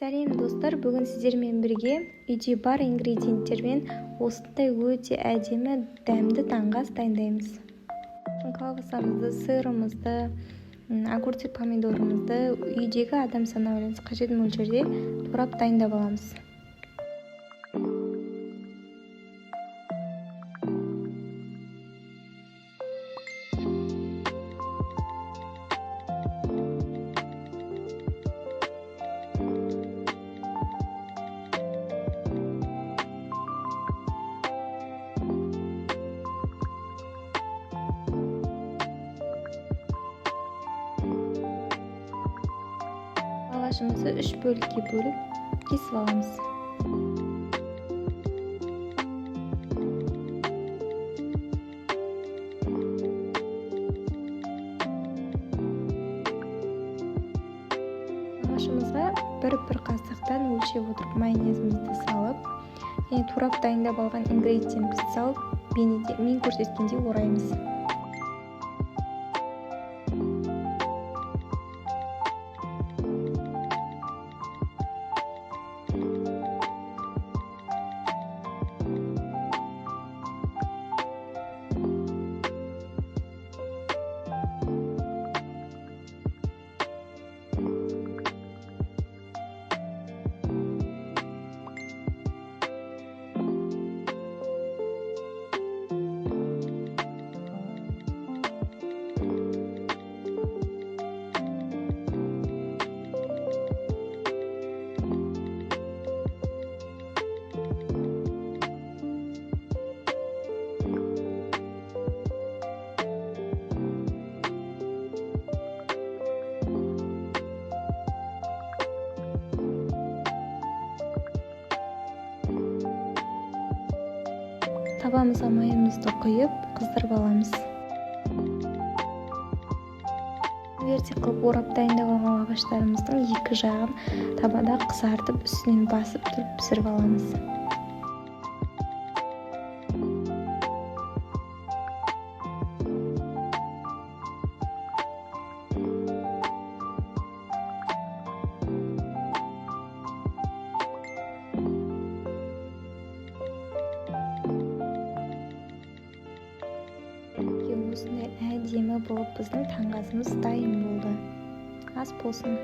Сәлем, достар! Бүгін сіздермен бірге үйде бар ингредиенттермен осындай өте әдемі, дәмді таңғы ас дайындаймыз. Колбасамызды, сырымызды, огурцы, помидорымызды үйдегі адам санына байланысты қажет мөлшерде турап дайындап аламыз. Лавашымызды үш бөлікке бөліп кесіп аламыз. Лавашымызға бір-бір қасықтан өлшеп отырып майонезімізді салып, және турап дайындап алған ингредиентімізді салып, бейнеде мен көрсеткендей ораймыз. Табамызға майымызды құйып, қыздырып аламыз. Конвертик қылып орап дайындап алған лаваштарымыздың екі жағын табада қызартып, үстінен басып тұрып пісіріп аламыз. Осындай әдемі болып біздің таңғы асымыз дайын болды. Ас болсын.